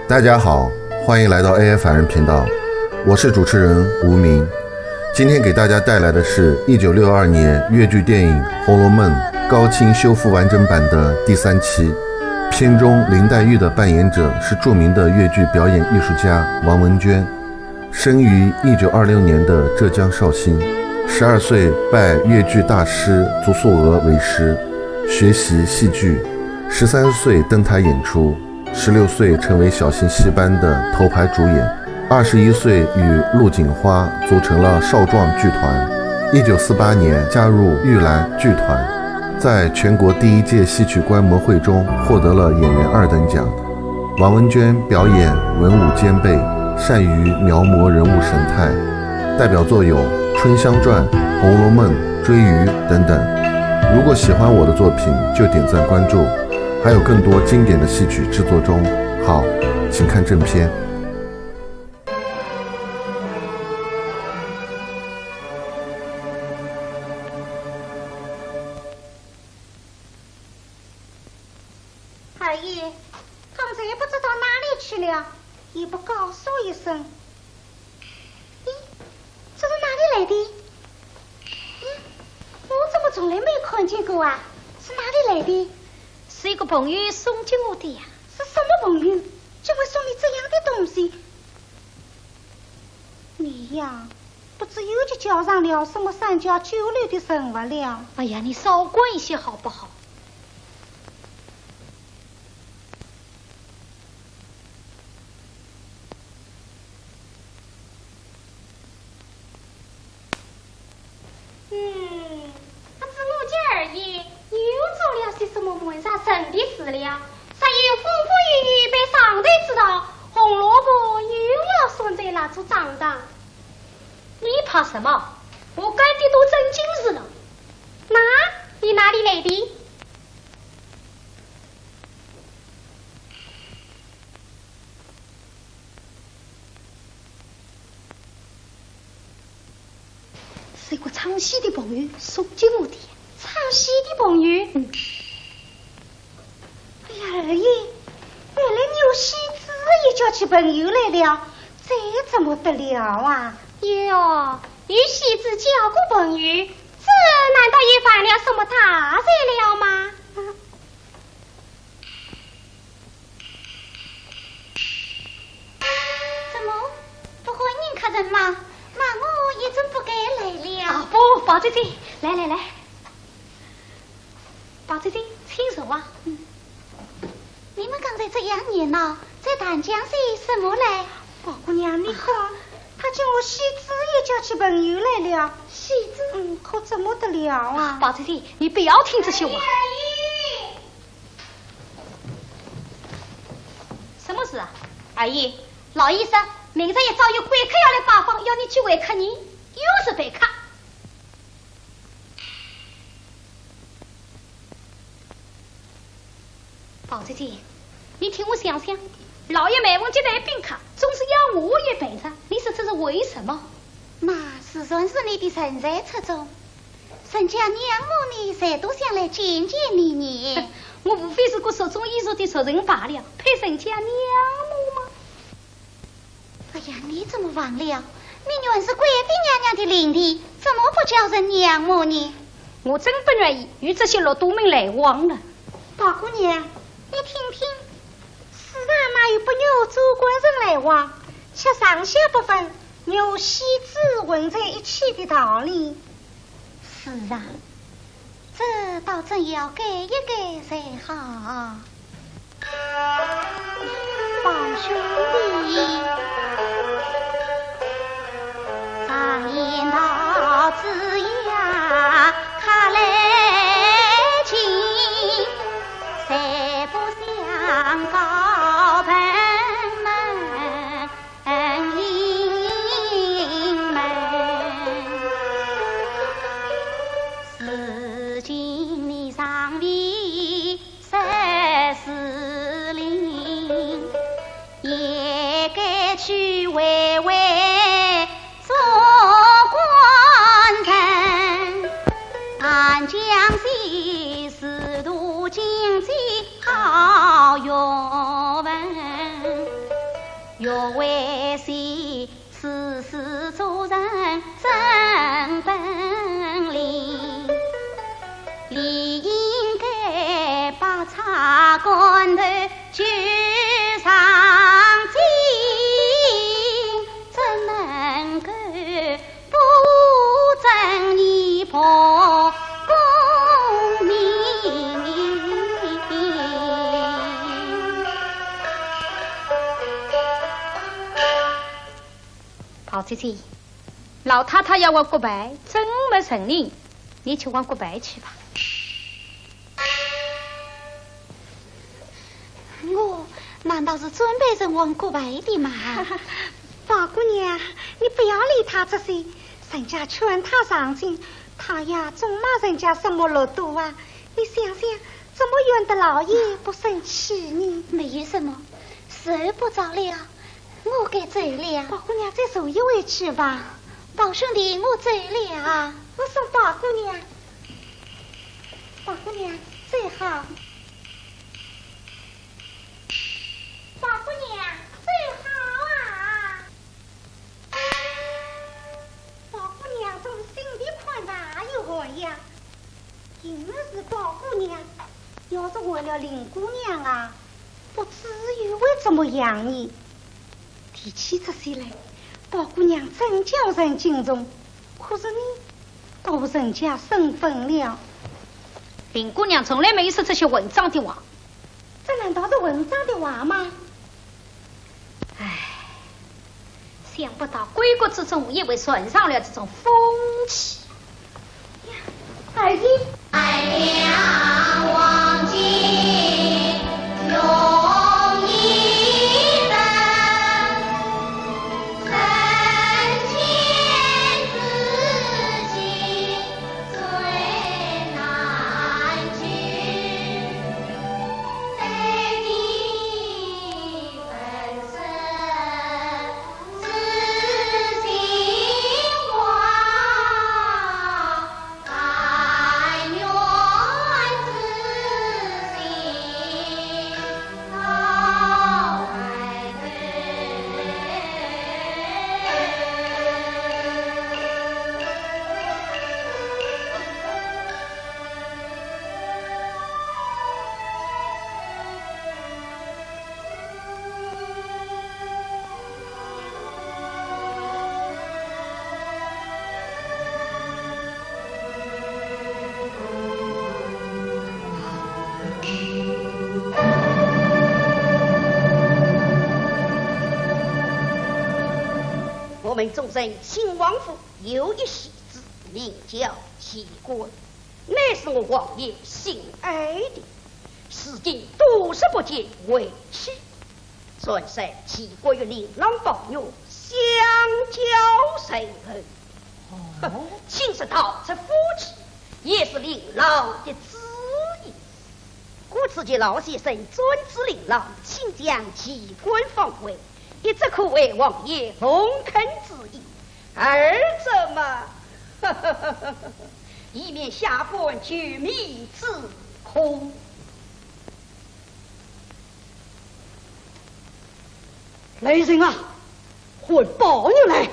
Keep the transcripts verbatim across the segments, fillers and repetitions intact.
大家好，欢迎来到A F M频道，我是主持人吴明。今天给大家带来的是一九六二年越剧电影《红楼梦》高清修复完整版的第三期。片中林黛玉的扮演者是著名的越剧表演艺术家王文娟。 生于一九二六年的浙江绍兴，十二岁拜越剧大师竺素娥为师，学习戏剧。十三岁登台演出，十六岁成为小型戏班的头牌主演，二十一岁与陆锦花组成了少壮剧团。一九四八年加入玉兰剧团，在全国第一届戏曲观摩会中获得了演员二等奖。 王文娟表演文武兼备，善于描摹人物神态，代表作有《春香传》《红楼梦》《追鱼》等等。如果喜欢我的作品，就点赞关注，还有更多经典的戏曲制作中。好，请看正片。 二爷，刚才不知道哪里去了，也不告诉一声。咦，这是哪里来的？咦，我怎么从来没有看见过啊？是哪里来的？是一个朋友送给我的呀。是什么朋友？竟会送你这样的东西？你呀，不知又去交上了什么三教九流的人物了。哎呀，你少管一些好不好？ 嗯，不知我家二爷又做了些什么瞒上人的事了？只有风风雨雨被上头知道，红萝卜又要酸在蜡烛桩上。你怕什么？我干的都正经事了。那你哪里来的？ 是一个唱戏的朋友送给我的。唱戏的朋友？嗯。哎呀，二爷，原来你有戏子也交起朋友来了，这怎么得了啊？哟，与戏子交过朋友，这难道又犯了什么大罪了吗？嗯。 怎么，不欢迎客人吗？那我也真不该来了。啊，不，宝姐姐，来来来。宝姐姐，请坐啊。嗯。你们刚才这样热闹，在谈讲些什么嘞？宝姑娘，你看，他竟和戏子也交起朋友来了。戏子？嗯，可怎么得了啊？宝姐姐，你不要听这些话。 什么事啊？二爷，老爷说明日一早有贵客要来拜访，要你去会客呢，又是陪客。宝姐姐，你听我想想，老爷每逢接待宾客，总是要我也陪着，你说这是为什么？那自然是你的人才出众。 人家仰慕你，才都想来见见你呢。我无非是个俗中艺俗的俗人罢了，配人家仰慕吗？哎呀，你怎么忘了？你原是贵妃娘娘的令弟，怎么不叫人仰慕呢？我真不愿意与这些禄蠹们来往了。宝姑娘，你听听，世上哪有不与做官人来往，却上下不分，与戏子混在一起的道理？ 是啊，这倒真要改一改才好。宝兄弟，常言道，子夏客来京，谁不想高朋满 门。如今你尚未十四龄，也该去会会做官人，安享些时为谁事事做人真本领，理应该把茶馆头举上进，怎能够 不争你婆功名。宝姐姐，老太太要还骨牌，真没人理，你去还骨牌去吧。 我难道是准备人还骨牌的吗？宝姑娘，你不要理他这些，人家劝他上进，他呀总骂人家什么禄蠹啊。你想想，怎么怨得老爷不生气呢？没有什么，时候不早了，我该走了。宝姑娘，再坐一会去吧。宝兄弟，我走了。我送宝姑娘。 宝姑娘，走好。宝姑娘，走好啊。宝姑娘从心底款待有涵养，因为是宝姑娘，要是为了林姑娘啊，不至于会这么样呢。 提起这些来，宝姑娘真叫人敬重，可是你都人家身份了。林姑娘从来没有说这些混账的话。这难道是混账的话吗？唉，想不到闺阁之中也会染上了这种风气。 呀，二爷。我们众人兴旺府有一戏子，名叫奇观。 乃是我王爷心爱的，如今多日不见回去，传说奇观与令郎宝玉相交甚厚。哦，听说逃出府去，也是令郎的主意。故此求老先生专指令郎，请将奇观放回，一则可为王爷蒙恩之意， 二则嘛，以免下官求觅之苦。来人啊，唤宝玉来！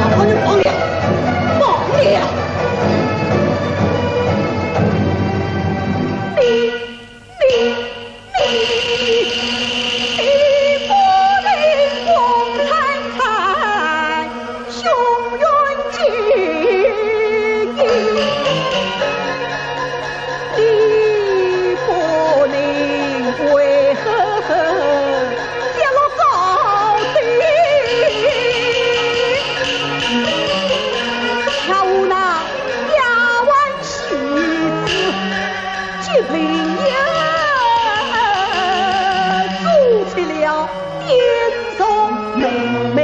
把他们绑了，绑了！你，你，你，你不能共产派，雄冤情。 你不能为何跌落高低，要那丫鬟戏子，就凭也做起了点中妹妹。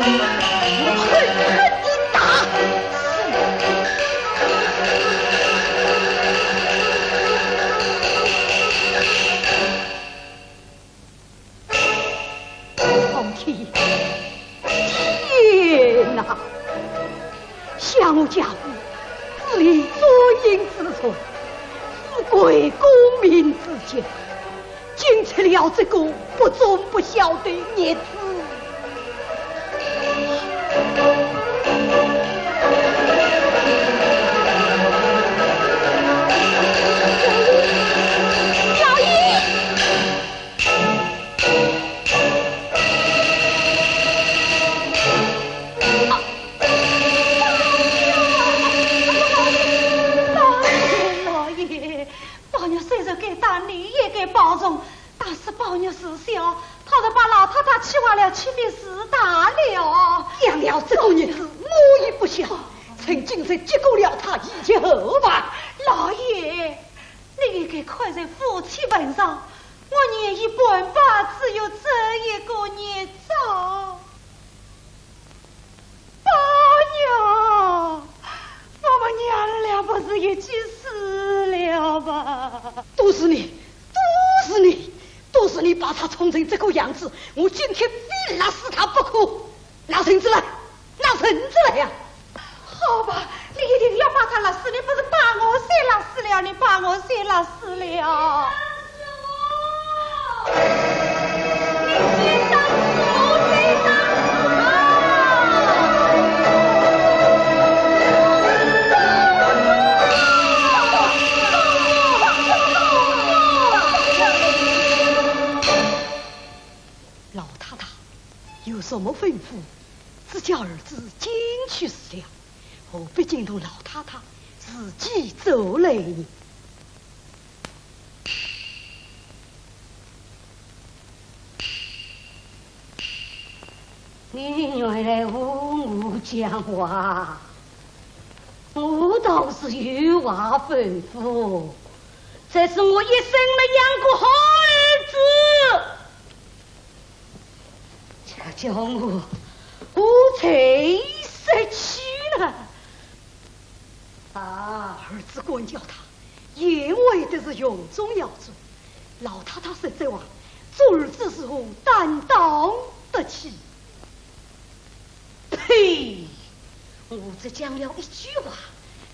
狠狠地打！苍天，天哪！想我家父自立尊严之崇，富贵功名之家， 竟出了这个不忠不孝的孽子。表爷，老爷，老爷， 宝玉虽然该打，你也该保重，打死宝玉事小，倘若把老太太气坏了，岂非事大了？养了这个孽子，我也不孝，趁今日结果了他，以绝后患。老爷，你也该看在夫妻份上，我年已半百，只有这一个孽障。 宝玉，我们娘儿俩不是一起死了吧？都是你，都是你，都是你把他宠成这个样子，我今天非勒死他不可。拿绳子来，拿绳子来呀！好吧，你一定要把他勒死，你不是把我先勒死了，你把我先勒死了。 老太太有什么吩咐，只叫儿子进去是了，何必惊动老太太自己走来呢？ 你原来和我讲话，我倒是有话吩咐，这是我一生没养过好儿子，却叫我和谁说起呢？ 啊，儿子管教他，言为的是荣宗耀祖，老太太实在话，做儿子如何担当得起？呸！我只讲了一句话，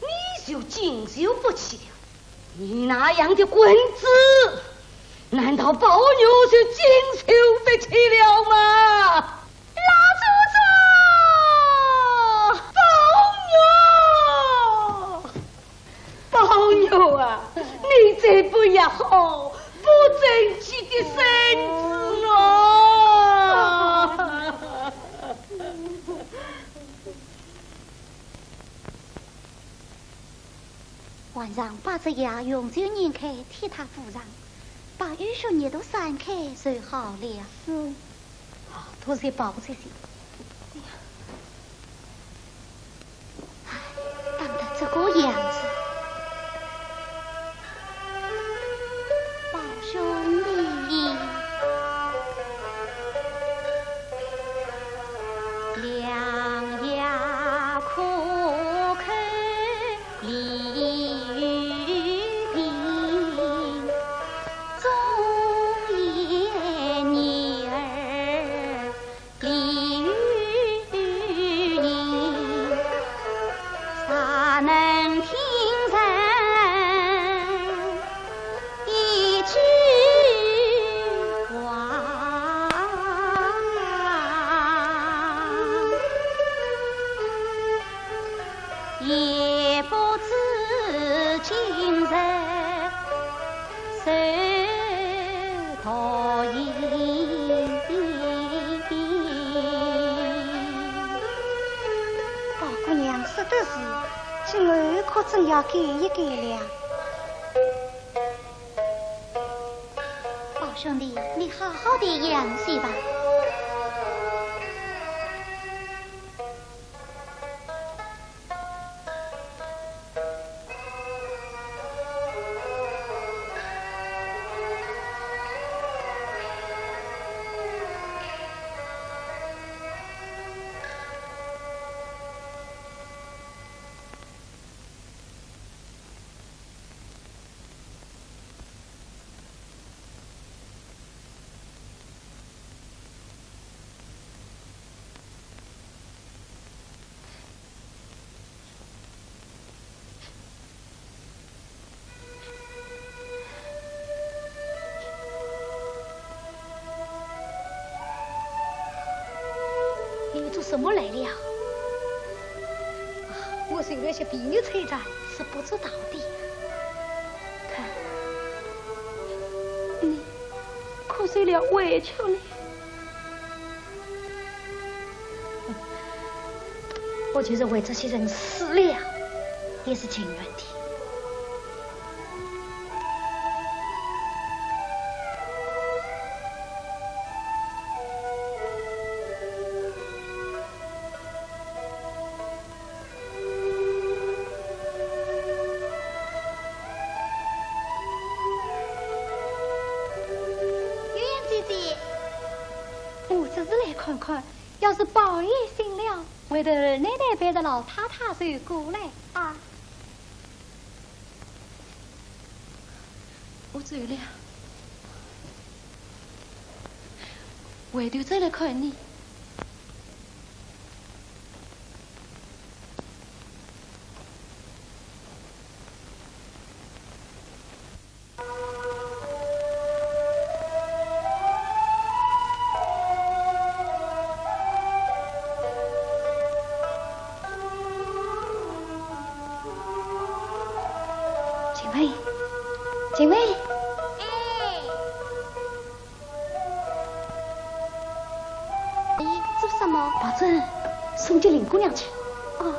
你就经受不起了。你那样的棍子，难道宝玉就经受得起了吗？ 老祖宗，宝玉，宝玉啊，你这不要好，不争气的孙子啊！ 晚上把这药用酒研开，替他敷上，把淤血热毒散开就好了。是。啊，多谢宝姐姐。哎呀，唉，打得这个样子。宝兄弟，良药苦口 利于病，忠言逆耳利于人，谁能听人一句话？ 也不知今日是何因。宝姑娘说的是，今后可真要改一改了。宝兄弟，你好好的养息吧。 宝兄弟，没来了。啊，我受了些皮肉摧残，是不知道的。看，你可受了委屈了。我就是为这些人死了，也是情愿的。 月圆姐姐，我只是来看看，要是宝爷醒了，回头奶奶陪着老太太就过来。啊。我走了，回头再来看你。 秦妹，秦妹，哎，你做什么？把这送给林姑娘去。哦，